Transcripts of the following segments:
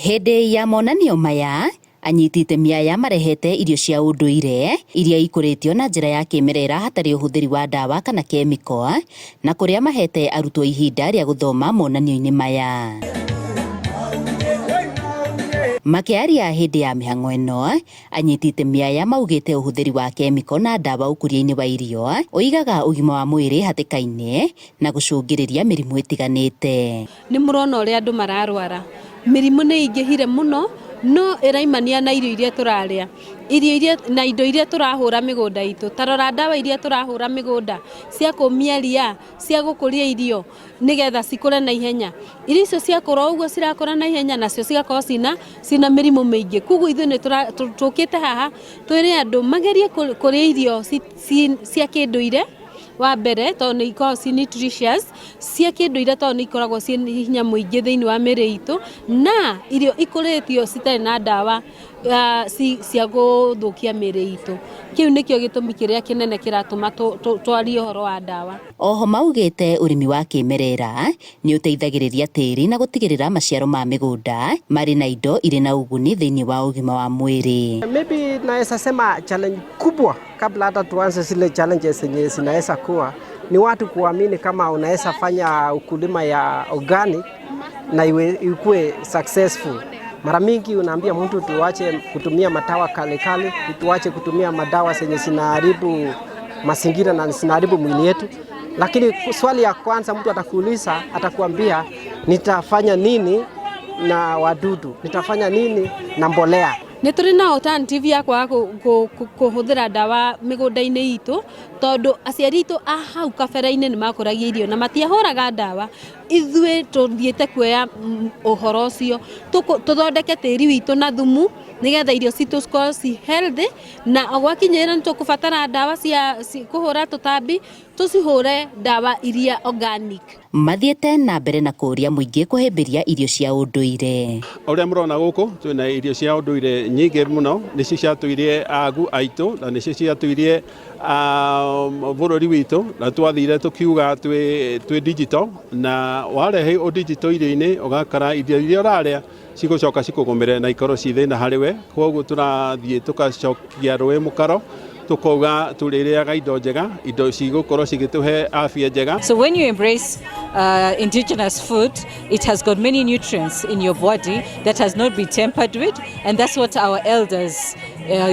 Hĩndĩ ya monanio maya, anyiti itemi aya marehete irio cia ũndũire iria ikũrĩtio na njĩra ya kĩmerera hatarĩ ũhũthĩri wa ndawa kana kemiko, na kũrĩa mahete arutwo ihinda rĩa gũthoma monanio-inĩ maya. Makĩaria hĩndĩ ya mĩhang'o ĩno, anyiti itemi aya maugĩte ũhũthĩri wa kemiko na ndawa ũkũria-inĩ wa irio ũigaga ũgima wa mwĩrĩ hatĩka-inĩ na gũcũngĩrĩria mĩrimũ ĩtiganĩte. Nĩ mũrona ũrĩa andũ mararwara, mĩrimũ nĩ ĩingĩhire mũno, no ĩraimania na irio iria tũrarĩa, irio iria na indo iria tũrahũra mĩgũnda itũ. Ta rora ndawa iria tũrahũra mĩgũnda cia kũmia ria, cia gũkũria irio nĩgetha cikũre na ihenya. Irio icio ciakũra ũguo cirakũra na ihenya nacio cigakorwo cina cina mĩrimũ mĩingĩ. Koguo ithuĩ nĩ tũkĩte haha twĩre andũ magerie kũrĩa irio cia kĩndũire wa mbere tondũ nĩ ikoragwo ci nutritious, cia kĩndũire tondũ nĩ ikoragwo ciĩ hinya mũingĩ thĩinĩ wa mĩrĩ itũ, na irio ikũrĩtio citarĩ na ndawa cia gũthũkia mĩrĩ itũ. Kĩu nĩkĩo gĩtũmi kĩrĩa kĩnene kĩratũma twarie ũhoro wa ndawa. Oho maugĩte ũrĩmi wa kĩmerera nĩ ũteithagĩrĩria tĩri na gũtigĩrĩra maciaro ma mĩgũnda marĩ na indo irĩ na ũguni thĩinĩ wa ũgima wa mwĩrĩ. Maybe naweza sema challenge kubwa kabla hata tuanze zile challenges zenye zinaweza kuwa ni watu kuamini kama unaweza fanya ukulima ya organic na iwe ikue successful. Mara mingi unaambia mtu tuache kutumia madawa kali kali, tuache kutumia madawa zenye zinaharibu mazingira na zinaharibu mwili yetu, lakini swali ya kwanza mtu atakuuliza, atakuambia nitafanya nini na wadudu, nitafanya nini na mbolea. Nĩ tũrĩ na alternative ya kwaga kũhũthĩra ndawa mĩgũnda-inĩ itũ, tondũ aciari aitũ a hau kabere-inĩ nĩ makũragia irio na matiahũraga ndawa. Ithuĩ tũthiĩte kuoya ũhoro ũcio tũthondeke tĩri witũ na thumu nĩgetha irio citũ cikorwo ci healthy, na gwakinyĩrĩra nĩ tũkũbatara ndawa cia kũhũra tũtambi, tũcihũre ndawa iria organic. Mathiĩte na mbere na kũũria mũingĩ kũhĩmbĩria irio cia ũndũire. Ũrĩa mũrona gũkũ twĩna irio cia ũndũire nyingĩ mũno, nĩcio ciatũirie agu aitũ na nĩcio ciatũirie bũrũri witũ, na twathire tũkiuga twĩ digital, na warehe ũ digital irio-inĩ ũgakora irio iria ũrarĩa cigũcoka cikũgũmĩre na ikorwo ci thĩna harĩ we. Koguo tũrathiĩ tũgacokia rũĩ mũkaro, tũkauga tũrĩrĩaga indo njega, indo cigũkorwo cigĩtũhe afya njega. So when you embrace indigenous food, it has got many nutrients in your body that has not been tampered with, and that's what our elders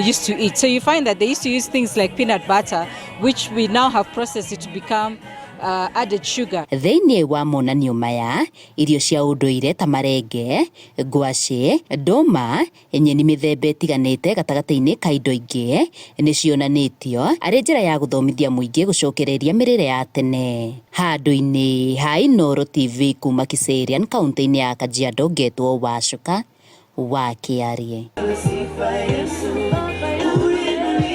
used to eat. So you find that they used to use things like peanut butter, which we now have processed it to become added sugar. Thĩinĩ wa monanio maya, irio cia ũndũire ta marenge, ngwacĩ, ndũma, nyeni mĩthemba ĩtiganĩte gatagatĩ-inĩ ka indo ingĩ nĩ cionanĩtio arĩ njĩra ya gũthomithia mũingĩ gũcokereria mĩrĩre ya tene. Handũ-inĩ ha Inooro TV kuma Kiserian kaunti-inĩ ya Kajiado, ngetwo Wacuka wa Kĩarie.